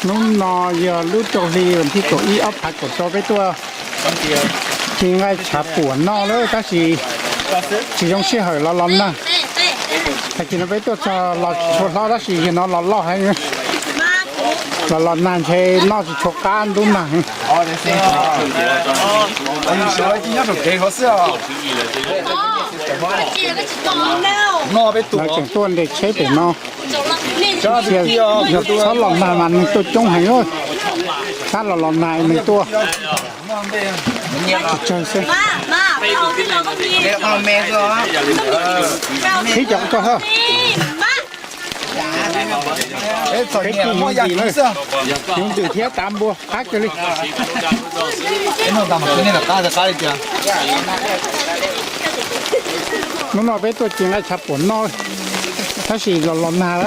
Hnub no yog lub rau hli vas thib kaum ib ob phav kaum rau peb tuaj ci nqaij tshav puam noj lawm tab sis tsis zoo sij hawm los los nag. Tag kis no peb tuaj txog los tsis tshua hlob tab sis yog no los loj heev. Los los nag ntshe noj tsis tshua qab ntub nag heev. Lawv tseem tuaj nres tsheb pem no. Yog txhob los nag mas neeg tuaj coob heev. Tab los los nag neeg tuaj tsis tsawg xwb. Qhib cov koj hab. Peb kuj mus ntws na, mus ntws thiab tav npua qab kiag li. Hnub no peb tuaj ci nqaij tshav puam noj, tab sis los los nag,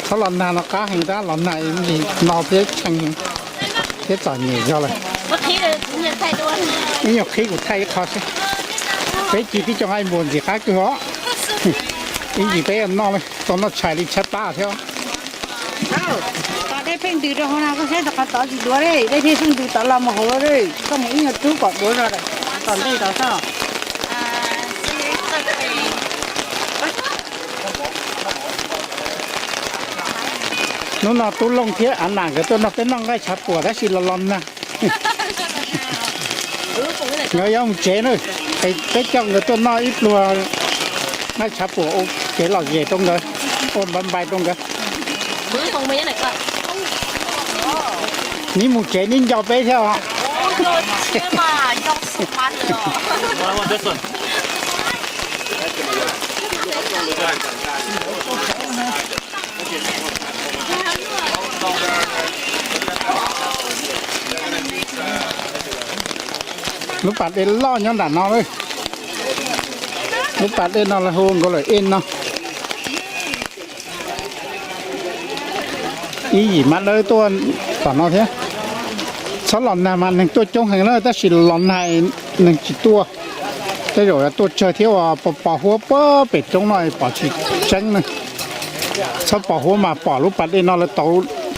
txhob los nag no qab heev tab los nag ntsis no thiab tshee heev thiab txom nyem zog lawm. Ib nyuag qhib kuv thaij ib qho seb. Peb ci tib co nqaij npua ntxim qab kawg os. Ib ntsis peb noj tau noj tshais li tshaib plab thiab. Dej pheej ntws rau hauv no koj saib rau qhov tod tsis duav li, dej pheej ntws tod los mus hauv li, koj mus ib nyuag rub kom duav zog tom ntej tod xwb. Hnub no Tub Looj thiab Av Nam nkawd tuaj nrog peb noj nqaij tshav puam tab sis los los nag. Nkawd yuav mus tsev na, es peb coj nkawd tuaj noj ib pluag nqaij tshav puam ua kev lom zem rau nkawd, ua npaiv npaiv rau nkawd. Neb mus tsev neb nco peb thiab os. Lub pas dej loj nyob nram no lawm. Lub pas dej no lawv hu nkaus lawm ej no. Ib yim mab dawb tuaj tom no thiab. Txhob los nag mas neeg tuaj coob heev na tab sis los nag neeg tsis tuaj. Tej zaum yuav tuaj tsawg thiab uas pos pos huab puag pem roob no pom tsis tseeb na. Txhob pos huab mas pom lub pas dej no lawv tauv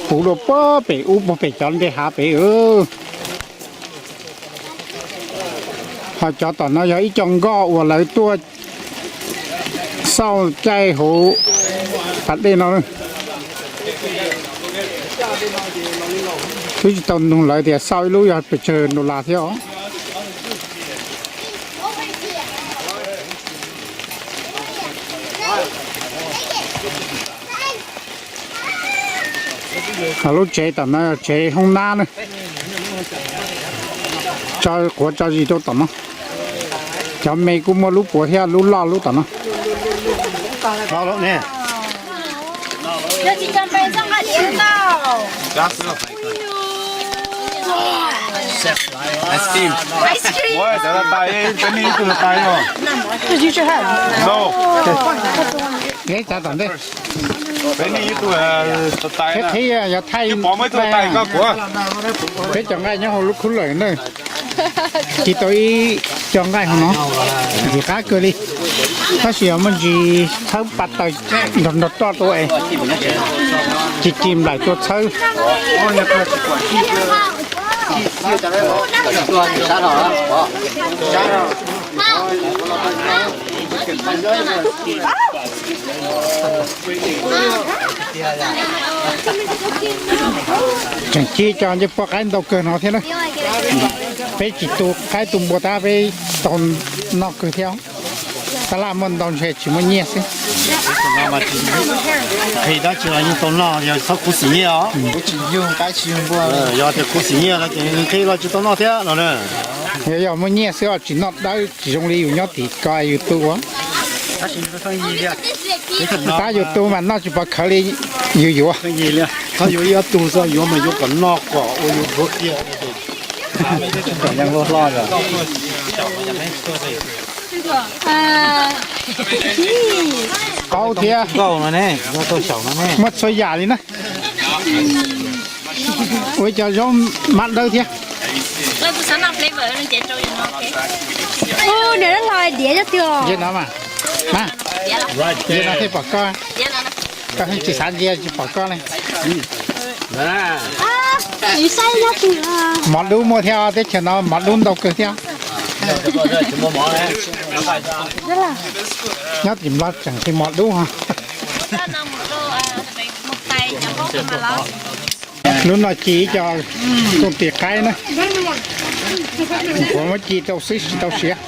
puv dua puag pem ub puag pem cov nte hav pem. Ho cov tom no yog ib co nkoj uas lawv tuaj xauj caij hauv pas dej no. Twb tsis tau nug lawv tias xauj ib lub yog pes tsawg dollar thiab os. Ho lub tsev tom no yog tsev hoob nab na. Tso quav tso zis rau tom no. Cov me kuj muaj lub puav thiab lub loj lub tom no. Qhib tom ntej. Qhib qhib yog thaij peb cov nqaij nyob hauv lub khub lawm na. Ci tau ib co nqaij hauv no, ntxim qab kawg li. Tab sis yog muaj ntsis txhawb pa taws nrog nrog roj rau es ci ci nplaim tua txhawb. Tseem ci cov ncej puab qaib ntau kawg no thiab na. Peb tsis tu qaib tu npua tab peb tau noj kawg thiab. Tab laj muaj ntau ntshe tsis muaj nyiaj xwb. Qhia dab tsi los yeej tau noj yog txhob khuv xim nyiaj os. Yog tias khuv xim nyiaj no ces nqhis los tsis tau noj thiab no na. Yog muaj nyiaj xwb os tsis noj dawb tsis zoo li yus nyob tim ko yus tu. Tab yus tu mas noj tsis pov khawv li yus yuav. Txhob yuav ib ob tug xwb, yuav mas yuav kom noj kom ua yus ntxuav kiag. Qaub thiab, muaj txhua yam li na. Ua ib co zaub mab dawb thiab. Ntsia no mas, ntsia no thiaj pom koj. Koj tsis xav ntsia tsis pom koj ne. Mov dub muaj thiab, teb chaws no mov dub ntau kawg thiab. Nyob tim Nplog tseem tsis mov dub. Lub no ci ib co kooj tis qaib na. Kuv muab ci rau xwb tsis tau siav.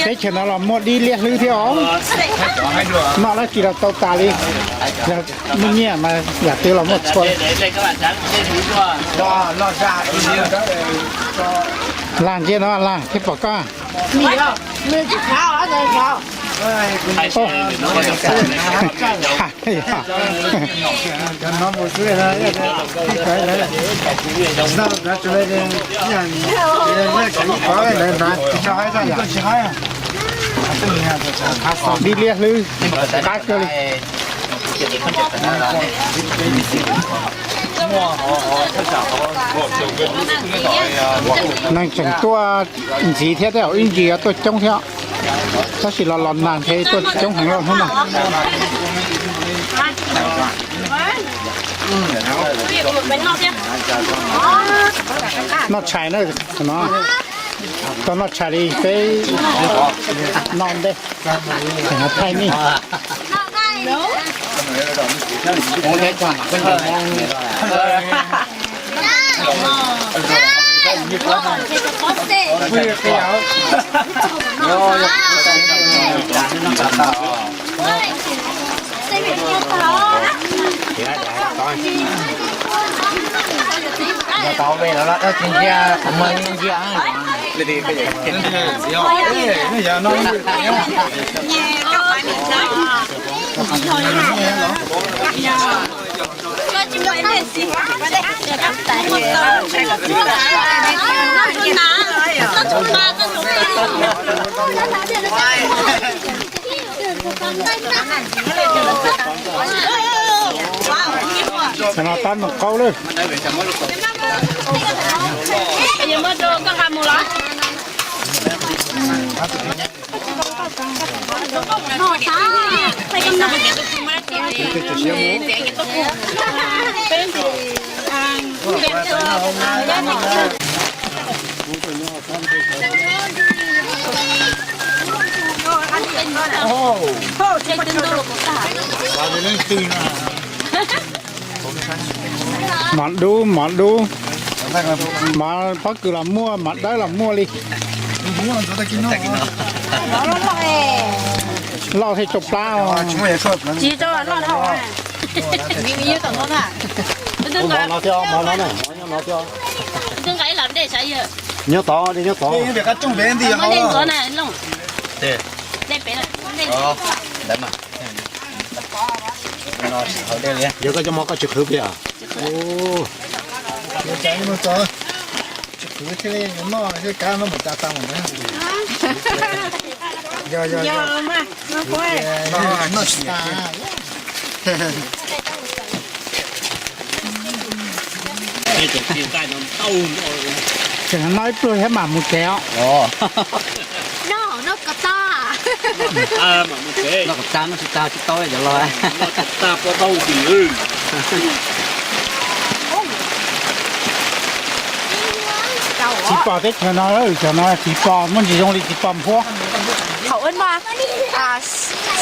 Teb chaws no los muaj dib liab hlwb thiab os. Noj dab tsi los tau tas li. Yog muaj nyiaj mas yam twg los muaj txhua. Lag ntsia no lag thiab pom koj. Dib liab hlwb qab kawg li. Neeg tseem tuaj ntxiv thiab, tej zaum ib ntsis yuav tuaj coob thiab. Tab sis los los nag ntshe tuaj coob heev lawm hnub no. Noj tshais na, no tau noj tshais li peb no ntej. Thaij nej. Cov no tab num qaub lawm. Mov dub, mov dub, mov pob kws los muaj, mov dawb los muaj li. Loj thiab tsau plab. Nyob tod, nyob tod. Yog koj cov mov koj tsis qhwv pes. Tseem noj ib pluag thiab mam mus tsev os. Txiv pos teb chaws no, cov no txiv pos muaj ntsis zoo li txiv pos nphuab. Hauv wb muaj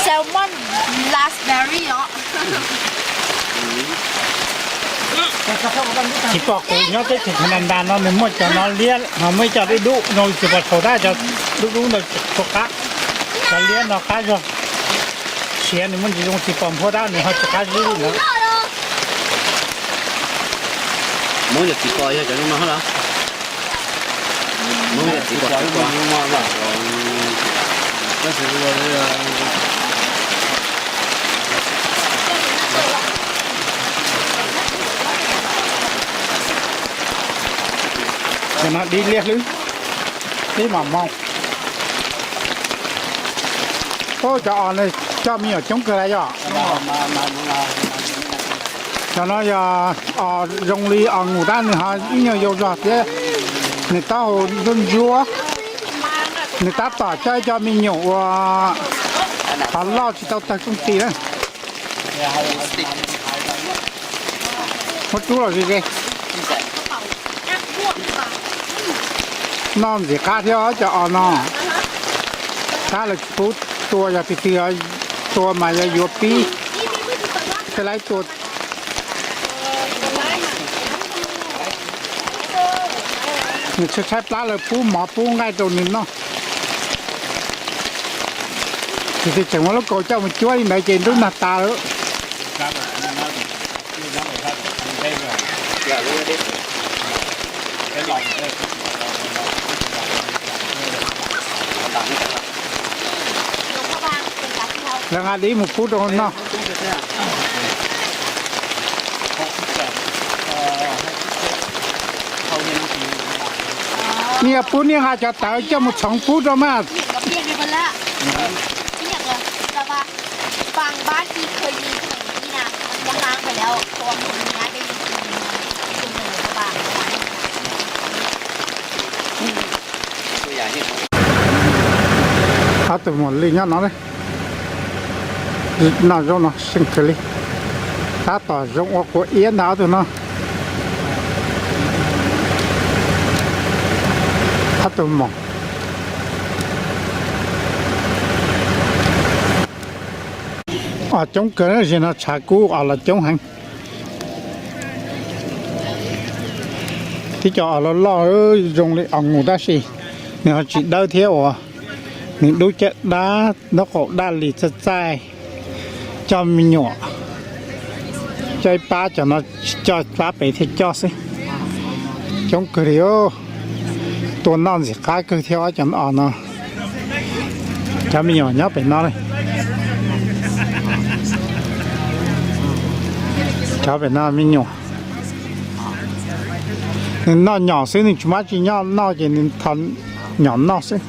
salmon raspberry os. Txiv pos kuv nyob teb chaws Canada no nws muaj cov no liab, ho muaj ib co dub dub zoo li txiv pos tshau tab, cov dub dub ntawd tsis qab. Cov liab no qab zog. Siav nws muaj ntsis zoo txiv pos nphuab tab, nws ho tsis qab zib li ntawd. Hmoob yog txiv pos yog cov zoo no los? Hmoob yog txiv pos. Cov no dib liab hlwb, dib mam moos. Ub, cov os no coj me nyuam coob kawg lawm yog. Cov no yog os zoo li os nus tab, nws ho ib nyuag yau zog thiab. Nws taub hau ntsuab ntsuab. Nws tab tom coj ib co me nyuam ua Qhov loj tsis tau tawg kooj tis na. Muab rub los ze ze. Noj ntxim qab thiab cov os no. Qab lawv tsis pub tua, yog tus twg tua mas yog yuav pib. Tej laib tua. Nws tshaib tshaib plab lawv pub mov pub nqaij rau nws noj. Tus twg tseem muab lub kaus coj mus cuab li ntawd ces ntuj nag tas lawm. Lawv nqa dib mus pub rau noj. Nej yog pub nej nqa cov tawv coj mus txhoov pub rau mas. Ob tug muam li nyob no, noj zaub no seej kawg li. Tab tom zoo ua kua iab ntag ob tug no. Ob tug muam. Os coob kawg, zaum no tshav kub os los coob heev. Tib co os loj loj zoo li os nkus tab sis nws ho tsis dawb thiab uas nws dub caj dab, nraub qaum daj li txaij txaij. Coj me nyuam, coj ib pab, cov no tsis coj, pab pem thiaj coj xwb. Coob kawg li, tua noj ntxim qab kawg thiab os cov os no. Cov me nyuam nyob pem no li. Cov pem no me nyuam. Nws noj nyom xwb, nws tsis muaj tsi nyob noj ces nws tho nyom noj xwb.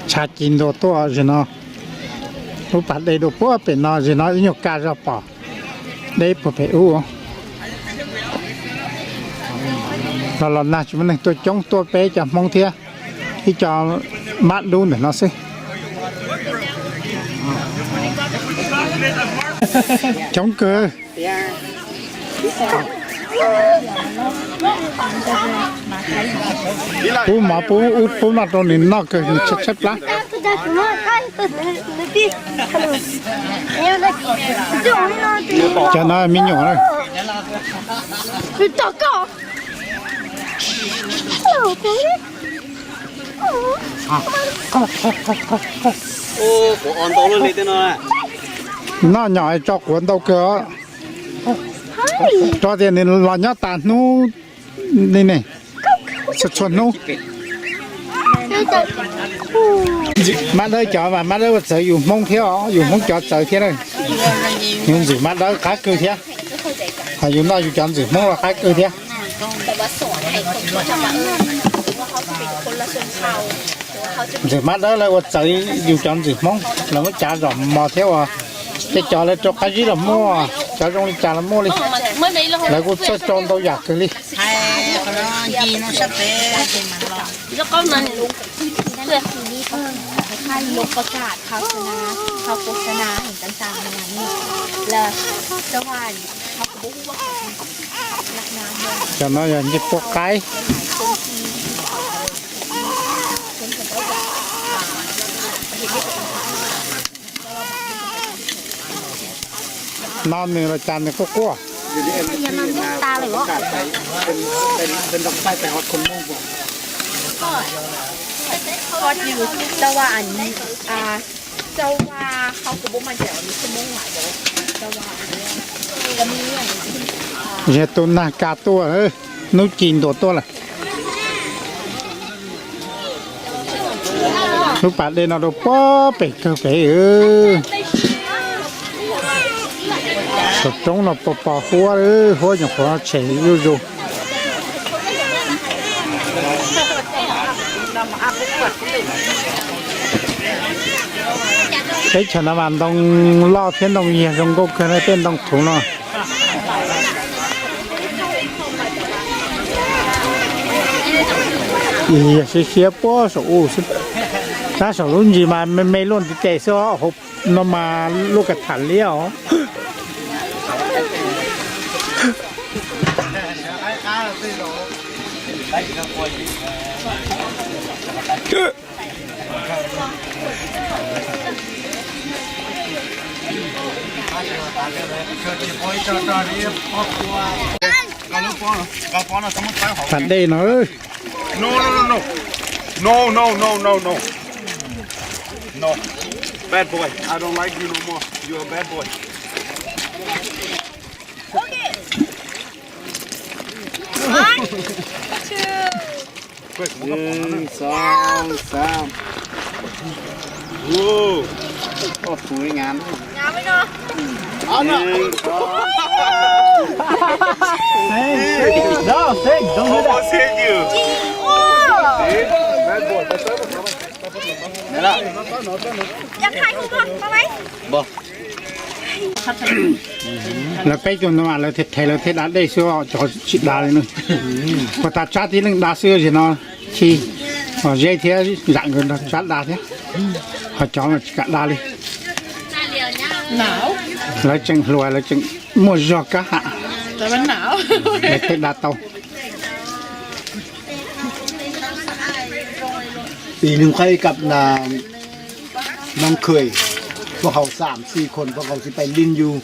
Tshav ci ntua tuaj zim no, lub pas dej dua puag pem no, zim no ib nyuag kaj zog pom deb puag pem ub. Los los nag tsis muaj neeg tuaj coob, tuaj peb cov Hmoob thiab ib co mab dub ntawm no xwb. Coob kawg. Pub mov pub ub pub no rau nws noj kawg, nws tshaib tshaib plab. Cov no me nyuam na. Noj nyom tso quav ntau kawg os. Rau tias nws los nyob tas hnub li ne, txhua txhua hnub. Mab dawb cov mas mab dawb ua txawv yus Hmoob thiab os, yus Hmoob cov txawv thiab na. Yus ntxim mab dawb qab kawg thiab. Ho yus noj yus cov ntxim Hmoob los qab kawg thiab. Ntxim mab dawb lawv ua txawv yus cov ntxim Hmoob, lawv muab cav zom mos thiab uas tej cov lawv rau qab zib los muaj, cov zoo li cas los muaj li. Lawv kuj txawj rau ntau yam kawg li. Cov no yog ncej puab qaib. No nws los cas nws quaj quaj. Yog tus nag ka tuaj, hnub ci ntuas tuaj lawm. Lub pas dej no rau pob pem kawg pem. Saum roob no pos pos huab, huab nyuam qhuav tshem zuj zus. Teb chaws no mas ntoo loj thiab ntoo yiag zoo nkauj kawg na, tej ntoo thuv no. Yog siab siab puag saum u xwb, tab saum lub ntsis mas me me luaj ntiv tes xwb os, hauv no mas luaj kav tham liab os. Pas dej no. No, no, no, no, no, no, no. No. Bad boy. I don't like you no more. You're a bad boy. Quick, walk up on her. Hneev, xoo, xaam. Whoa. Ua puv li ngam. Hneev, xoo, xaam. No, Sing, don't do that. Almost hit you. See? Bad boy. Lawv peb tug no mas lawv thiaj them lawv thiaj da dej xwb, cov tsis da li no. Puag ta Tsab tib leeg da xwb, zim no Chim, Zeb thiab Zam nkawd nrog Tsab da thiab, ho cov no tsis kam da li. Lawv tseem hluas, lawv tseem muaj zog kab ham, lawv thiaj da tau. Ib hnub qhib kab na, nov khwm, pab hauv xam xij khoom pab hauv xij pais lin yus.